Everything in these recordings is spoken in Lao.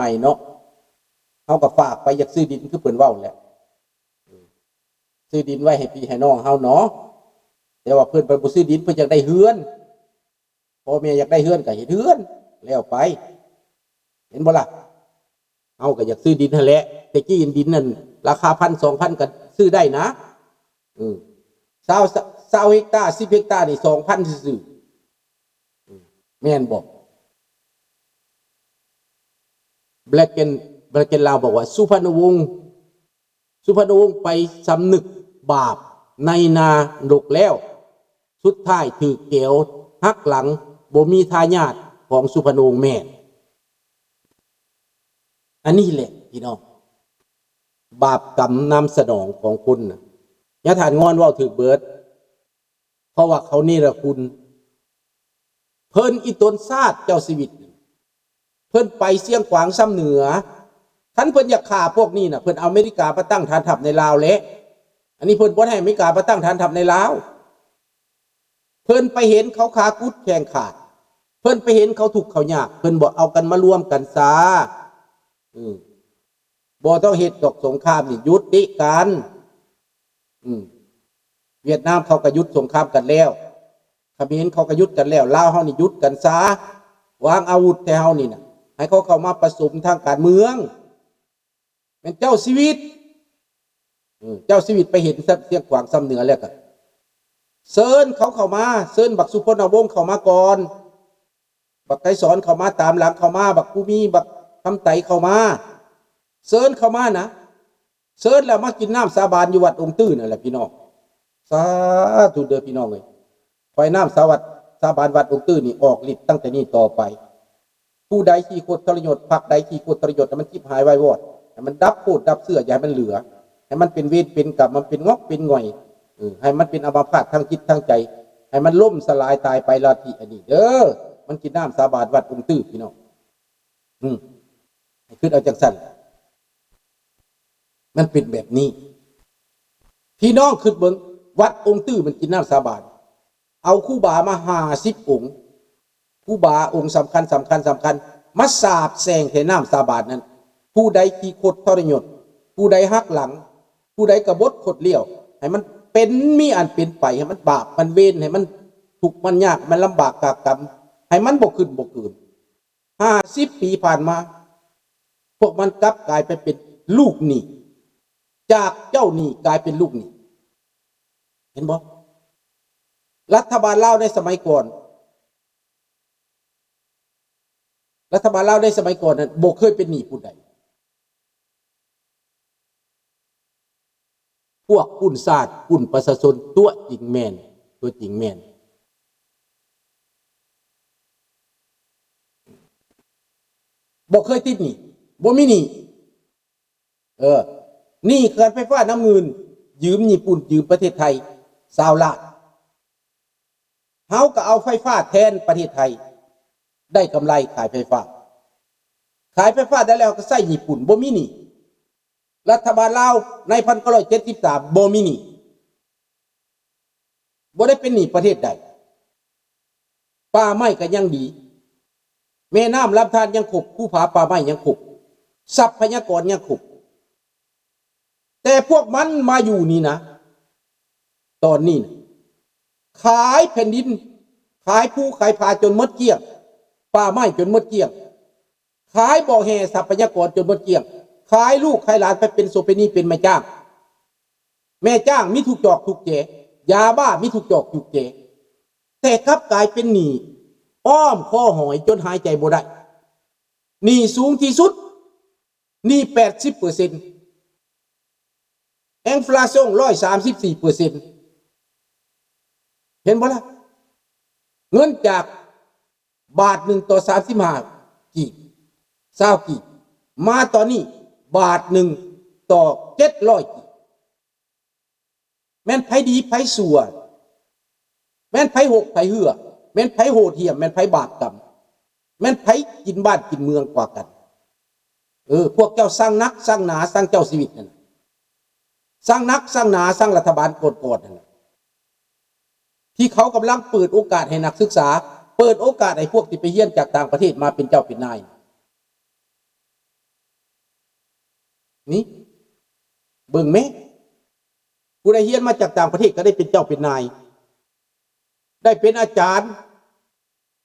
ໃໝ່ເນາະ ເຮົາກໍຝາກໄປ ຢາກຊື້ດິນຄືເພິ່ນເວົ້າແຫຼະ ຊື້ດິນໄວ້ໃຫ້ພີ່ໃຫ້ນ້ອງເຮົາເນາະ ແຕ່ວ່າເພິ່ນໄປບໍ່ຊື້ດິນ ເພິ່ນຢາກໄດ້ເຮືອນ ພໍ່ແມ່ຢາກໄດ້ເຮືອນກໍເຮັດເຮືອນແລ້ວໄປ ເຫັນບໍ່ລະ? ເຮົາກໍຢາກຊື້ດິນຫັ້ນແຫຼະ ແຕ່ກີ້ດິນນັ້ນລາຄາພັນສອງພັນກໍຊື້ໄດ້ນະ ເອີ ຊາວ ຊາວເຮັກຕາ ສິບເຮັກຕານີ້ສອງພັນຊື່ໆ ເອີ ແມ່ນບໍ່? Black and Black and ລາວບອກວ່າ ສຸພະນຸວົງ ສຸພະນຸວົງໄປສຳນຶກບາບໃນນະລົກແລ້ວ ສຸດທ້າຍຖືກແກວຫັກຫຼັງ ບໍ່ມີທາຍາດຂອງສຸພະນຸວົງແມ່ນ. ອັນນີ້ແຫຼະພີ່ນ້ອງ ບາບກຳນຳສະໜອງຂອງຄົນນະ ຍາທ່ານງອນເວົ້າຖືກເບິດ ເພາະວ່າເຂົາເນລະຄຸນ ເພິ່ນອີ່ຕົນຊາດເຈົ້າຊີວິດ ເພິ່ນໄປຊຽງຂວາງຊຳເໜືອ ຄັນເພິ່ນຢາກຂ້າພວກນີ້ນະ ເພິ່ນເອົາອາເມລິກາມາຕັ້ງຖານທັບໃນລາວແຫຼະ ອັນນີ້ເພິ່ນບໍ່ໃຫ້ອາເມລິກາມາຕັ້ງຖານທັບໃນລາວ ເພິ່ນໄປເຫັນເຂົາຂາກຸດແຂງຂາດ ເພິ່ນໄປເຫັນເຂົາທຸກເຂົາຍາກ ເພິ່ນບໍ່ເອົາກັນມາລວມກັນຊາ ອືມ ບໍ່ຕ້ອງເຮັດດອກສົງຄາມນີ້ ຢຸດຕິກັນ ອືມ ຫວຽດນາມເຂົາກໍຢຸດສົງຄາມກັນແລ້ວ ຂະເໝນເຂົາກໍຢຸດກັນແລ້ວ ລາວເຮົານີ້ຢຸດກັນຊາ ວາງອາວຸດແຕ່ເຮົານີ້ນະ ໃຫ້ເຂົາເຂົ້າມາປະສົມທາງການເມືອງ ແມ່ນເຈົ້າຊີວິດ ເອີ ເຈົ້າຊີວິດໄປເຫັນຊຽງຂວາງຊຳເໜືອແລ້ວກໍເຊີນເຂົາເຂົ້າມາ ເຊີນບັກສຸພົນນະວົງເຂົ້າມາກ່ອນ ບັກໄກສອນເຂົ້າມາຕາມຫຼັງເຂົ້າມາ ບັກພູມີ ບັກຄຳໄຕເຂົ້າມາ ເຊີນເຂົ້າມານະ ເຊີນແລ້ວມາກິນນ້ຳສາບານຢູ່ວັດອົງຕື້ນັ້ນແຫຼະພີ່ນ້ອງ ສາທຸເດີພີ່ນ້ອງເອີຍ ຂ້ອຍນ້ຳສາວັດ ສາບານວັດອົງຕື້ນີ້ອອກລິດຕັ້ງແຕ່ນີ້ຕໍ່ໄປ ຜູ້ໃດຂີ້ຄົດທໍລະຍົດ ພັກໃດຂີ້ຄົດທໍລະຍົດ ໃຫ້ມັນຈິບຫາຍວາຍວອດ ໃຫ້ມັນດັບໂພດດັບເຊື້ອ ຢ່າໃຫ້ມັນເຫຼືອ ໃຫ້ມັນເປັນເວນເປັນກຳ ມັນເປັນງອກເປັນຫງ່ອຍ ເອີ ໃຫ້ມັນເປັນອຳມະພາດທາງຈິດທາງໃຈ ໃຫ້ມັນລົ້ມສະຫຼາຍຕາຍໄປລັດທິອັນນີ້ເດີ ມັນກິນນ້ຳສາບານວັດອົງຕື້ພີ່ນ້ອງ ອືມ ໃຫ້ຄິດເອົາຈັ່ງຊັ້ນ ມັນເປັນແບບນີ້ ພີ່ນ້ອງຄິດເບິ່ງ ວັດອົງຕື້ມັນກິນນ້ຳສາບານ ເອົາຄູບາມາຫ້າສິບອົງ ຄູບາອົງສຳຄັນ ສຳຄັນ ສຳຄັນ ມາສາບແຊ່ງໃສ່ນ້ຳສາບານນັ້ນ ຜູ້ໃດຂີ້ຄົດທໍລະຍົດ ຜູ້ໃດຫັກຫຼັງ ຜູ້ໃດກະບົດຄົດລ້ຽວ ໃຫ້ມັນເປັນມີອັນເປັນໄປ ໃຫ້ມັນບາບມັນເວນ ໃຫ້ມັນທຸກມັນຍາກ ມັນລຳບາກກາກກຳ ໃຫ້ມັນບໍ່ຂຶ້ນບໍ່ເກີນ. ຫ້າສິບປີຜ່ານມາ ພວກມັນກັບກາຍໄປເປັນລູກໜີ້ ຈາກເຈົ້າໜີ້ກາຍເປັນລູກໜີ້ ເຫັນບໍ່? ລັດຖະບານລາວໃນສະໄໝກ່ອນ ລັດຖະບານລາວໃນສະໄໝກ່ອນນັ້ນບໍ່ເຄີຍເປັນໜີ້ຜູ້ໃດ. ພວກປຸ້ນຊາດປຸ້ນປະຊາຊົນຕົວະຈິງແມ່ນ ຕົວະຈິງແມ່ນ ບໍ່ເຄີຍຕິດໜີ້ ບໍ່ມີໜີ້ ເອີ ໜີ້ເຂື່ອນໄຟຟ້ານ້ຳງື່ນ ຢືມຍີ່ປຸ່ນ ຢືມປະເທດໄທຊາວລ້ານ ເຮົາກໍເອົາໄຟຟ້າແທນປະເທດໄທ ໄດ້ກຳໄລຂາຍໄຟຟ້າ ຂາຍໄຟຟ້າໄດ້ແລ້ວກໍໃຊ້ຍີ່ປຸ່ນ ບໍ່ມີໜີ້ ລັດຖະບານລາວໃນພັນເກົ້າຮ້ອຍເຈັດສິບສາມ ບໍ່ມີໜີ້ ບໍ່ໄດ້ເປັນໜີ້ປະເທດໃດ ປ່າໄມ້ກໍຍັງດີ ແມ່ນ້ຳລຳທານຍັງຄົບ ພູຜາປ່າໄມ້ຍັງຄົບ ຊັບພະຍາກອນຍັງຄົບ ແຕ່ພວກມັນມາຢູ່ນີ້ນະ ຕອນນີ້ນະ ຂາຍແຜ່ນດິນ ຂາຍພູຂາຍຜາຈົນໝົດກ້ຽງ ປ່າໄມ້ຈົນໝົດກ້ຽງ ຂາຍບໍ່ແຮ່ຊັບພະຍາກອນຈົນໝົດກ້ຽງ ຂາຍລູກຂາຍຫຼານໄປເປັນໂສເພນີເປັນແມ່ຈ້າງ ແມ່ຈ້າງມີທຸກຈອກທຸກແຈ ຢາບ້າມີທຸກຈອກທຸກແຈ ແຕ່ກັບກາຍເປັນໜີ້ອ້ອມຄໍຫອຍຈົນຫາຍໃຈບໍ່ໄດ້ ໜີ້ສູງທີ່ສຸດ ໜີ້ແປດສິບເປີເຊັນ ອິນຟລາຊວນຮ້ອຍສາມສິບສີ່ເປີເຊັນ ເຫັນບໍ່ລະ? ເງິນຈາກບາດໜຶ່ງຕໍ່ສາມສິບຫ້າກີບ ຊາວກີບ ມາຕອນນີ້ບາດໜຶ່ງຕໍ່ເຈັດຮ້ອຍກີບ ແມ່ນໃຜດີໃຜຊົ່ວ ແມ່ນໃຜຫົກໃຜເຮື້ອ ແມ່ນໃຜໂຫດຫ້ຽມ ແມ່ນໃຜບາບກຳ ແມ່ນໃຜກິນບ້ານກິນເມືອງກວ່າກັນ ເອີ ພວກເຈົ້າສ້າງໜັກສ້າງໜາສ້າງເຈົ້າຊີວິດນັ້ນ ສ້າງໜັກສ້າງໜາສ້າງລັດຖະບານກ່ອນໆນັ້ນ ທີ່ເຂົາກຳລັງເປີດໂອກາດໃຫ້ນັກສຶກສາ ເປີດໂອກາດໃຫ້ພວກທີ່ໄປຮຽນຈາກຕ່າງປະເທດມາເປັນເຈົ້າເປັນນາຍ. ນີ້ ເບິ່ງແມ້ ຜູ້ໃດຮຽນມາຈາກຕ່າງປະເທດກໍໄດ້ເປັນເຈົ້າເປັນນາຍ ໄດ້ເປັນອາຈານ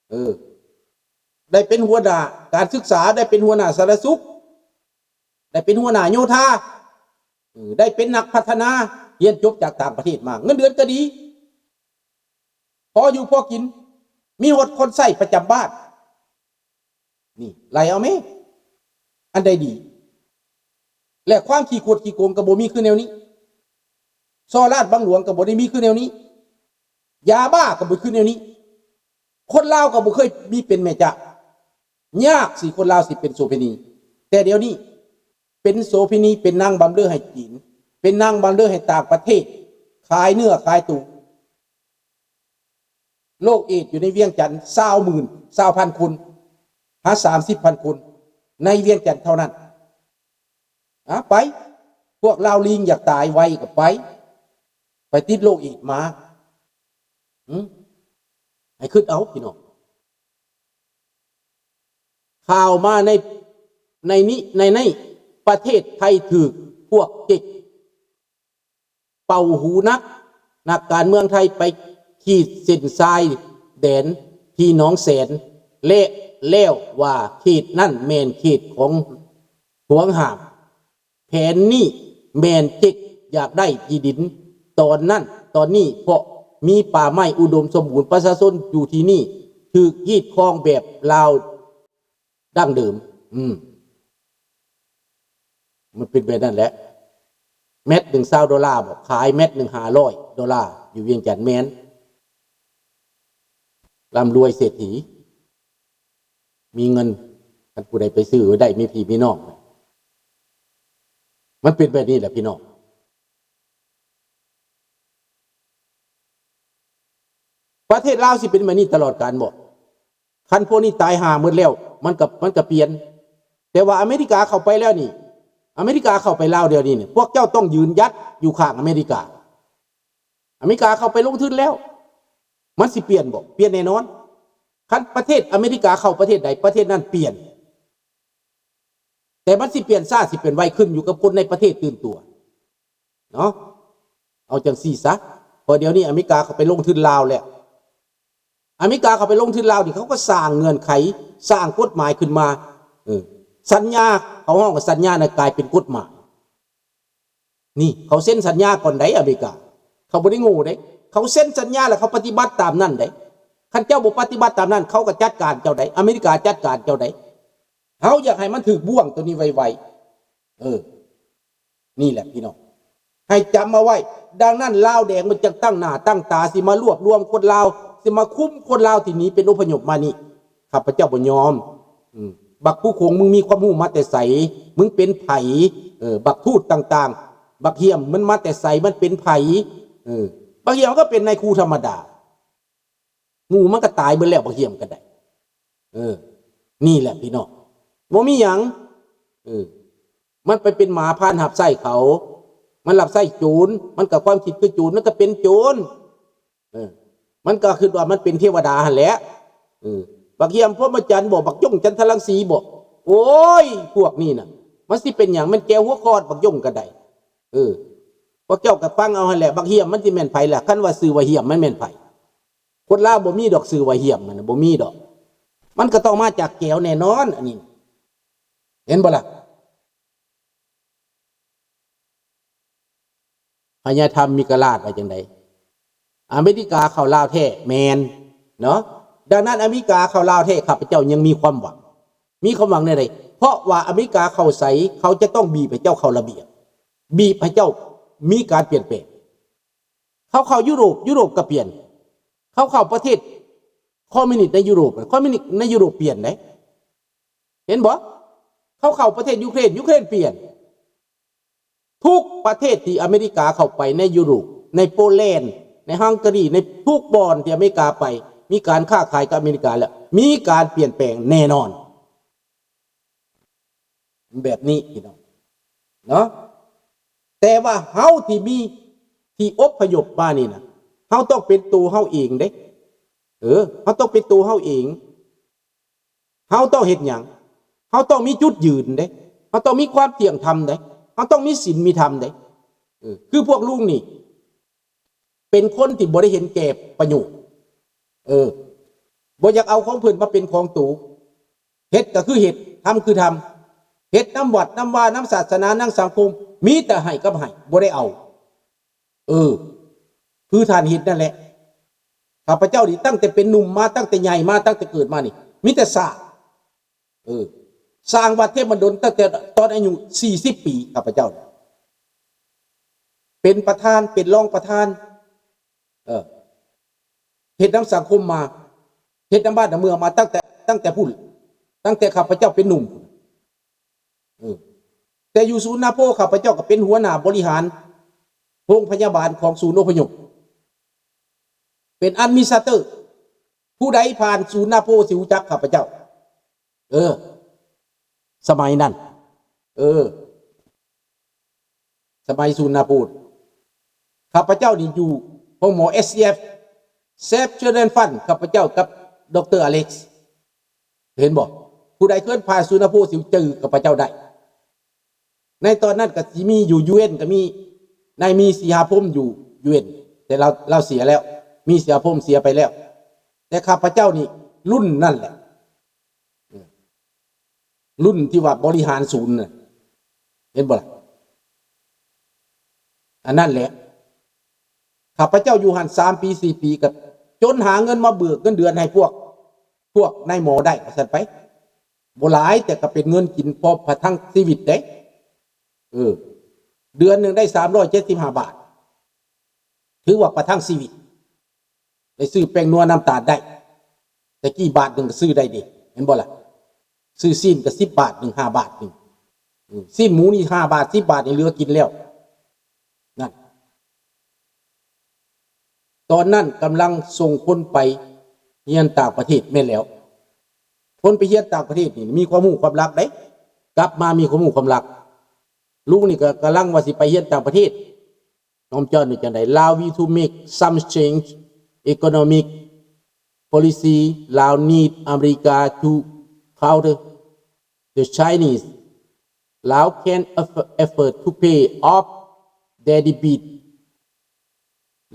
ເອີ ໄດ້ເປັນຫົວໜ້າການສຶກສາ ໄດ້ເປັນຫົວໜ້າສາທາລະນະສຸກ ໄດ້ເປັນຫົວໜ້າໂຍທາ ເອີ ໄດ້ເປັນນັກພັດທະນາ ຮຽນຈົບຈາກຕ່າງປະເທດມາ ເງິນເດືອນກໍດີ ພໍຢູ່ພໍກິນ ມີຮອດຄົນໃຊ້ປະຈຳບ້ານ ນີ້ ໄລ່ເອົາແມ້ ອັນໃດດີ ແລະ ຄວາມຂີ້ຄົດຂີ້ໂກງກໍບໍ່ມີຄືແນວນີ້ ສໍ້ລາດບັງຫຼວງກໍບໍ່ໄດ້ມີຄືແນວນີ້ ຢາບ້າກໍບໍ່ຄືແນວນີ້ ຄົນລາວກໍບໍ່ເຄີຍມີເປັນແມ່ເຈົ້າ ຍາກຊິຄົນລາວຊິເປັນໂສເພນີ ແຕ່ດຽວນີ້ເປັນໂສເພນີ ເປັນນາງບຳເລີໃຫ້ຈີນ ເປັນນາງບຳເລີໃຫ້ຕ່າງປະເທດ ຂາຍເນື້ອຂາຍໂຕ. ໂລກເອດຢູ່ໃນວຽງຈັນ ຊາວໝື່ນ ຊາວພັນຄົນ ຫາ ສາມສິບພັນຄົນ ໃນວຽງຈັນເທົ່ານັ້ນ. ອາ ໄປ ພວກລາວລີງຢາກຕາຍໄວກໍໄປ ໄປຕິດໂລກເອດມາ. ຫື ໃຫ້ຄິດເອົາ ພີ່ນ້ອງ. ຂ່າວມາໃນ ໃນນີ້ ໃນ ໃນປະເທດໄທຖືກພວກເຈັກເປົ່າຫູໜັກ, ນັກການເມືອງໄທໄປຂີດເສັ້ນຊາຍແດນທີ່ໜອງແສນ ແລະ ແລ້ວວ່າເຂດນັ້ນແມ່ນເຂດຂອງຫວງຫ້າມ. ແຜນນີ້ແມ່ນເຈັກຢາກໄດ້ທີ່ດິນຕອນນັ້ນຕອນນີ້ ເພາະມີປ່າໄມ້ອຸດົມສົມບູນ, ປະຊາຊົນຢູ່ທີ່ນີ້ຖືກຮີດຄອງແບບລາວດັ້ງເດີມ. ອືມ ມັນເປັນແບບນັ້ນແຫຼະ. ແມັດໜຶ່ງຊາວໂດລາບໍ? ຂາຍແມັດໜຶ່ງຫ້າຮ້ອຍໂດລາ ຢູ່ວຽງຈັນແມ່ນ. ລ່ຳລວຍເສດຖີ ມີເງິນ ຄັນຜູ້ໃດໄປຊື້ໄດ້ ມີພີ່ມີນ້ອງ. ມັນເປັນແບບນີ້ແຫຼະພີ່ນ້ອງ. ປະເທດລາວຊິເປັນແບບນີ້ຕະຫຼອດການບໍ? ຄັນພວກນີ້ຕາຍຫ່າໝົດແລ້ວ ມັນກໍ ມັນກໍປ່ຽນ. ແຕ່ວ່າອາເມລິກາເຂົ້າໄປແລ້ວນີ້ ອາເມລິກາເຂົ້າໄປລາວດຽວນີ້ນີ້ ພວກເຈົ້າຕ້ອງຢືນຢັດຢູ່ຂ້າງອາເມລິກາ. ອາເມລິກາເຂົ້າໄປລົງທຶນແລ້ວ ມັນຊິປ່ຽນບໍ? ປ່ຽນແນ່ນອນ. ຄັນປະເທດອາເມລິກາເຂົ້າປະເທດໃດ ປະເທດນັ້ນປ່ຽນ. ແຕ່ມັນຊິປ່ຽນຊ້າຊິປ່ຽນໄວ ຂຶ້ນຢູ່ກັບຄົນໃນປະເທດຕື່ນຕົວເນາະ. ເອົາຈັ່ງຊີ້ຊະ ເພາະດຽວນີ້ອາເມລິກາເຂົ້າໄປລົງທຶນລາວແລ້ວ. ອາເມລິກາເຂົ້າໄປລົງທຶນລາວນີ້ ເຂົາກໍສ້າງເງື່ອນໄຂ ສ້າງກົດໝາຍຂຶ້ນມາ. ເອີ ສັນຍາ ເຂົາຮ້ອງວ່າສັນຍານັ້ນກາຍເປັນກົດໝາຍ. ນີ້ ເຂົາເຊັນສັນຍາກ່ອນໃດ໋ ອາເມລິກາ. ເຂົາບໍ່ໄດ້ໂງ່ເດ້ ເຂົາເຊັນສັນຍາແລ້ວເຂົາປະຕິບັດຕາມນັ້ນເດ້. ຄັນເຈົ້າບໍ່ປະຕິບັດຕາມນັ້ນ ເຂົາກໍຈັດການເຈົ້າໄດ້ ອາເມລິກາຈັດການເຈົ້າໄດ້. ເຮົາຢາກໃຫ້ມັນຖືກບ່ວງໂຕນີ້ໄວໆ. ເອີ ນີ້ແຫຼະພີ່ນ້ອງ ໃຫ້ຈຳເອົາໄວ້. ດັ່ງນັ້ນ ລາວແດງມັນຈຶ່ງຕັ້ງໜ້າຕັ້ງຕາຊິມາລວບລວມຄົນລາວ ຊິມາຄຸມຄົນລາວທີ່ໜີເປັນອົບພະຍົບມານີ້. ຂ້າພະເຈົ້າບໍ່ຍອມ. ອືມ ບັກຜູ້ຄົງ ມຶງມີຄວາມຮູ້ມາແຕ່ໃສ? ມຶງເປັນໃຜ? ເອີ ບັກທູດຕ່າງໆ ບັກຫ້ຽມ ມັນມາແຕ່ໃສ? ມັນເປັນໃຜ? ເອີ ບັກຫ້ຽມກໍເປັນນາຍຄູທຳມະດາ. ໝູ່ມັນກໍຕາຍເບິດແລ້ວ ບັກຫ້ຽມກໍໄດ້. ເອີ ນີ້ແຫຼະພີ່ນ້ອງ ບໍ່ມີຫຍັງ. ເອີ ມັນໄປເປັນໝາພານຮັບໃຊ້ເຂົາ ມັນຮັບໃຊ້ໂຈນ ມັນກໍຄວາມຄິດຄືໂຈນ ມັນກໍເປັນໂຈນ. ເອີ ມັນກໍຄິດວ່າມັນເປັນເທວະດາຫັ້ນແຫຼະ. ເອີ ບັກຫ້ຽມພົມມະຈັນບໍ? ບັກຢົງຈັນທະລັງສີບໍ? ໂອ້ຍ ພວກນີ້ນະ ມັນຊິເປັນຫຍັງ? ມັນແກວຫົວຄອດ ບັກຢົງກໍໄດ້. ເອີ ພວກເຈົ້າກໍຟັງເອົາຫັ້ນແຫຼະ ບັກຫ້ຽມມັນຊິແມ່ນໃຜລະ? ຄັນວ່າຊື່ວ່າຫ້ຽມ ມັນແມ່ນໃຜ? ຄົນລາວບໍ່ມີດອກຊື່ວ່າຫ້ຽມ ມັນນະ ບໍ່ມີດອກ. ມັນກໍຕ້ອງມາຈາກແກວແນ່ນອນ ອັນນີ້ ເຫັນບໍ່ລະ? ພະຍາທຳມິກະລາດວ່າຈັ່ງໃດ? ອາເມລິກາເຂົ້າລາວແທ້ ແມ່ນເນາະ. ດັ່ງນັ້ນ ອາເມລິກາເຂົ້າລາວແທ້ ຂ້າພະເຈົ້າຍັງມີຄວາມຫວັງ. ມີຄວາມຫວັງແນວໃດ? ເພາະວ່າອາເມລິກາເຂົ້າໃສ ເຂົາຈະຕ້ອງບີບໃຫ້ເຈົ້າເຂົ້າລະບຽບ ບີບໃຫ້ເຈົ້າມີການປ່ຽນແປງ. ເຂົາເຂົ້າຢູໂຣບ ຢູໂຣບກໍປ່ຽນ. ເຂົາເຂົ້າປະເທດຄອມມິວນິດໃນຢູໂຣບ ຄອມມິວນິດໃນຢູໂຣບປ່ຽນເດ້. ເຫັນບໍ່? ເຂົາເຂົ້າປະເທດຢູເຄຣນ ຢູເຄຣນປ່ຽນ. ທຸກປະເທດທີ່ອາເມລິກາເຂົ້າໄປໃນຢູໂຣບ ໃນໂປແລນ ໃນຮັງກາຣີ ໃນທຸກບ່ອນທີ່ອາເມລິກາໄປ ມີການຄ້າຂາຍກັບອາເມລິກາແລ້ວ ມີການປ່ຽນແປງແນ່ນອນ. ແບບນີ້ພີ່ນ້ອງເນາະ. ແຕ່ວ່າເຮົາທີ່ມີ ທີ່ອົບພະຍົບມານີ້ນະ ເຮົາຕ້ອງເປັນໂຕເຮົາເອງເດ້. ເອີ ເຮົາຕ້ອງເປັນໂຕເຮົາເອງ. ເຮົາຕ້ອງເຮັດຫຍັງ? ເຮົາຕ້ອງມີຈຸດຢືນເດ້. ເຮົາຕ້ອງມີຄວາມທ່ຽງທຳເດ້. ເຮົາຕ້ອງມີສິນມີທຳເດ້. ເອີ ຄືພວກລຸງນີ້ ເປັນຄົນທີ່ບໍ່ໄດ້ເຫັນແກ່ປະໂຫຍດ. ເອີ ບໍ່ຢາກເອົາຂອງເພິ່ນມາເປັນຂອງໂຕ. ເຮັດກໍຄືເຮັດ, ທຳຄືທຳ, ເຮັດນຳວັດນຳວາ, ນຳສາສະໜາ, ນຳສັງຄົມ, ມີແຕ່ໃຫ້ກັບໃຫ້, ບໍ່ໄດ້ເອົາ. ເອີ ຄືທ່ານເຫັນນັ້ນແຫຼະ. ຂ້າພະເຈົ້ານີ້ ຕັ້ງແຕ່ເປັນໜຸ່ມມາ, ຕັ້ງແຕ່ໃຫຍ່ມາ, ຕັ້ງແຕ່ເກີດມານີ້ ມີແຕ່ສ້າງ. ເອີ ສ້າງວັດເທບມະດົນຕັ້ງແຕ່ຕອນອາຍຸສີ່ສິບປີ, ຂ້າພະເຈົ້າເປັນປະທານ, ເປັນຮອງປະທານ, ເອີ ເຮັດນຳສັງຄົມມາ, ເຮັດນຳບ້ານນຳເມືອງມາ ຕັ້ງແຕ່ ຕັ້ງແຕ່ພຸ້ນ, ຕັ້ງແຕ່ຂ້າພະເຈົ້າເປັນໜຸ່ມ. ເອີ ແຕ່ຢູ່ສູນນາໂພ ຂ້າພະເຈົ້າກໍເປັນຫົວໜ້າບໍລິຫານໂຮງພະຍາບານຂອງສູນອົບພະຍົບ, ເປັນແອດມິນສະເຕີ. ຜູ້ໃດຜ່ານສູນນາໂພຊິຮູ້ຈັກຂ້າພະເຈົ້າ. ເອີ ສະໄໝນັ້ນ ເອີ ສະໄໝສູນນາໂພ ຂ້າພະເຈົ້ານີ້ຢູ່ໂຮງໝໍ ເອສຊີເອັຟ Save Children Fund ຂ້າພະເຈົ້າກັບ ດຣ ອາເລັກ ເຫັນບໍ່? ຜູ້ໃດເຄີຍຜ່ານສູນນາໂພຊິຈື່ຂ້າພະເຈົ້າໄດ້. ໃນຕອນນັ້ນກໍຊິມີຢູ່ ຢູເອັນ ກໍມີ ນາຍມີ ສີຫາພົມ ຢູ່ ຢູເອັນ ແຕ່ລາວ ລາວເສຍແລ້ວ, ມີ ສີຫາພົມ ເສຍໄປແລ້ວ. ແຕ່ຂ້າພະເຈົ້ານີ້ລຸ້ນນັ້ນແຫຼະ, ລຸ້ນທີ່ວ່າບໍລິຫານສູນນະ, ເຫັນບໍ່ລະ? ອັນນັ້ນແຫຼະ, ຂ້າພະເຈົ້າຢູ່ຫັ້ນສາມປີ ສີ່ປີ ກໍຈົນຫາເງິນມາເບີກເງິນເດືອນໃຫ້ພວກ ພວກນາຍໝໍໄດ້ ວ່າຊັ້ນໄປ. ບໍ່ຫຼາຍ ແຕ່ກໍເປັນເງິນກິນພໍປະທັງຊີວິດເດ້. ເອີ ເດືອນໜຶ່ງໄດ້ສາມຮ້ອຍເຈັດສິບຫ້າບາດ, ຖືວ່າປະທັງຊີວິດ, ໄດ້ຊື້ແປ້ງນົວນ້ຳຕານໄດ້. ແຕ່ກີ້ບາດໜຶ່ງກໍຊື້ໄດ້ເດ້, ເຫັນບໍ່ລະ? ຊື້ຊີ້ນກໍສິບບາດໜຶ່ງ ຫ້າບາດໜຶ່ງ, ຊີ້ນໝູນີ້ຫ້າບາດ ສິບບາດນີ້ເຫຼືອກິນແລ້ວ. ນັ້ນ ຕອນນັ້ນກຳລັງສົ່ງຄົນໄປຮຽນຕ່າງປະເທດ. ແມ່ນແລ້ວ, ຄົນໄປຮຽນຕ່າງປະເທດນີ້ມີຄວາມຮູ້ຄວາມລັບເດ້, ກັບມາມີຄວາມຮູ້ຄວາມລັບ. ລຸງນີ້ກໍກຳລັງວ່າຊິໄປຮຽນຕ່າງປະເທດ. ນ້ອງຈອນວ່າຈັ່ງໃດ? Lao will to make some change economic policy. Lao need America to counter the Chinese. Lao can aff- afford to pay off their debt.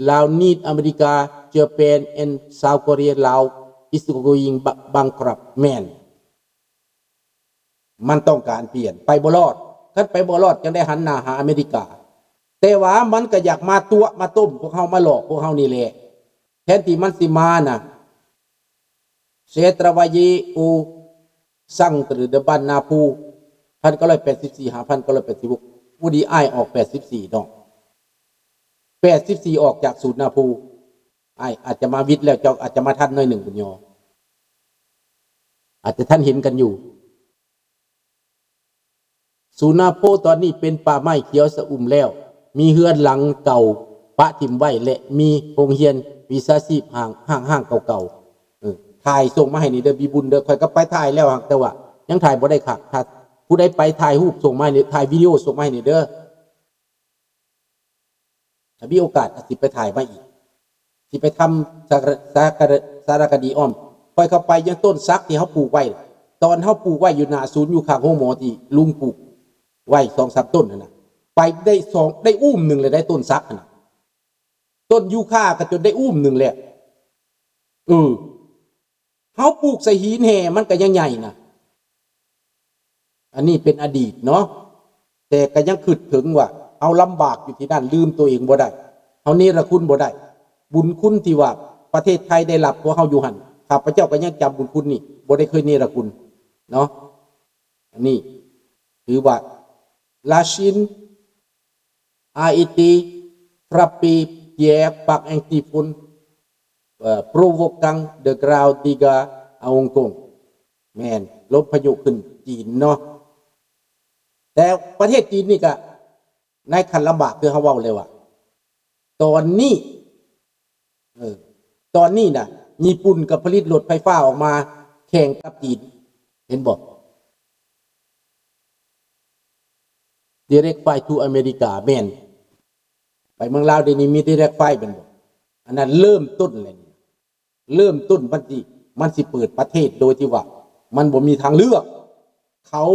Lao need America, Japan and South Korea. Lao is going ba- bankrupt. ແມ່ນ, ມັນຕ້ອງການປ່ຽນ, ໄປບໍ່ລອດ. ຄັນໄປບໍ່ລອດ ຈັ່ງໄດ້ຫັນໜ້າຫາອາເມລິກາ. ແຕ່ວ່າມັນກໍຢາກມາຕົວະມາຕົ້ມພວກເຮົາ, ມາຫຼອກພວກເຮົານີ້ແຫຼະ. ແທນທີ່ມັນຊິມານະ, ເຊຕຣະວາເຢໂອ ຊັງຕະເດີດະບັນນາພູ ພັນເກົ້າຮ້ອຍແປດສິບສີ່ ຫາ ພັນເກົ້າຮ້ອຍແປດສິບຫົກ ຜູ້ດີອ້າຍອອກແປດສິບສີ່ເນາະ, ແປດສິບສີ່ອອກຈາກສູນນາພູ. ອ້າຍອາດຈະມາວິດແລ້ວ, ເຈົ້າອາດຈະມາທັນໜ້ອຍໜຶ່ງບຸນຍອ, ອາດຈະທັນເຫັນກັນຢູ່. ສູນນາໂພຕອນນີ້ເປັນປ່າໄມ້ຂຽວຊະອຸ່ມແລ້ວ, ມີເຮືອນຫຼັງເກົ່າປະຖິ້ມໄວ້ ແລະ ມີໂຮງຮຽນວິຊາຊີບຮ້າງໆເກົ່າໆ. ເອີ ຖ່າຍສົ່ງມາໃຫ້ນີ້ເດີ ບີບຸນເດີ, ຂ້ອຍກໍໄປຖ່າຍແລ້ວ ແຕ່ວ່າຍັງຖ່າຍບໍ່ໄດ້ຄັກ. ຖ້າຜູ້ໃດໄປຖ່າຍຮູບສົ່ງມາໃຫ້ນີ້, ຖ່າຍວິດີໂອສົ່ງມາໃຫ້ນີ້ເດີ. ຖ້າມີໂອກາດກໍຊິໄປຖ່າຍມາອີກ, ຊິໄປທຳສາ ສາ ສາລະຄະດີອ້ອມ. ຂ້ອຍເຂົ້າໄປຍັງຕົ້ນສັກທີ່ເຮົາປູກໄວ້, ຕອນເຮົາປູກໄວ້ຢູ່ໜ້າສູນ ຢູ່ຂ້າງໂຮງໝໍ ທີ່ລຸງປູກໄວ້ສອງສາມຕົ້ນຫັ້ນນະ, ໄປໄດ້ສອງ ໄດ້ອູ້ມໜຶ່ງແລ້ວໄດ໋ ຕົ້ນສັກຫັ້ນນະ. ຕົ້ນຢູຄາກໍຈົນໄດ້ອູ້ມໜຶ່ງແລ້ວ. ເອີ ເຮົາປູກໃສ່ຫີນແຮ່ມັນກໍຍັງໃຫຍ່ນະ. ອັນນີ້ເປັນອະດີດເນາະ, ແຕ່ກໍຍັງຄິດເຖິງວ່າເຮົາລຳບາກຢູ່ທີ່ນັ້ນ, ລືມຕົວເອງບໍ່ໄດ້, ເຮົາເນລະຄຸນບໍ່ໄດ້. ບຸນຄຸນທີ່ວ່າປະເທດໄທໄດ້ຮັບພວກເຮົາຢູ່ຫັ້ນ, ຂ້າພະເຈົ້າກໍຍັງຈຳບຸນຄຸນນີ້, ບໍ່ໄດ້ເຄີຍເນລະຄຸນເນາະ. ອັນນີ້ຖືວ່າ La Chine a été frappée hier par un typhoon, euh, provoquant de graves dégâts à Hong Kong. ແມ່ນ, ລົມພາຍຸຂຶ້ນຈີນເນາະ. ແຕ່ປະເທດຈີນນີ້ກະໃນຂັ້ນລຳບາກ ຄືເຮົາເວົ້າແລ້ວວ່າ ຕອນນີ້ ເອີ ຕອນນີ້ນະ ຍີ່ປຸ່ນກໍຜະລິດລົດໄຟຟ້າອອກມາແຂ່ງກັບຈີນ, ເຫັນບໍ່? Direct flight to America. ແມ່ນ, ໄປເມືອງລາວດຽວນີ້ມີ direct flight ແມ່ນບໍ່? ອັນນັ້ນເລີ່ມຕົ້ນແລ້ວ, ເລີ່ມຕົ້ນມັນຊິ ມັນຊິເປີດປະເທດໂດຍທີ່ວ່າມັນບໍ່ມີທາງເລືອກ. ເຂົາ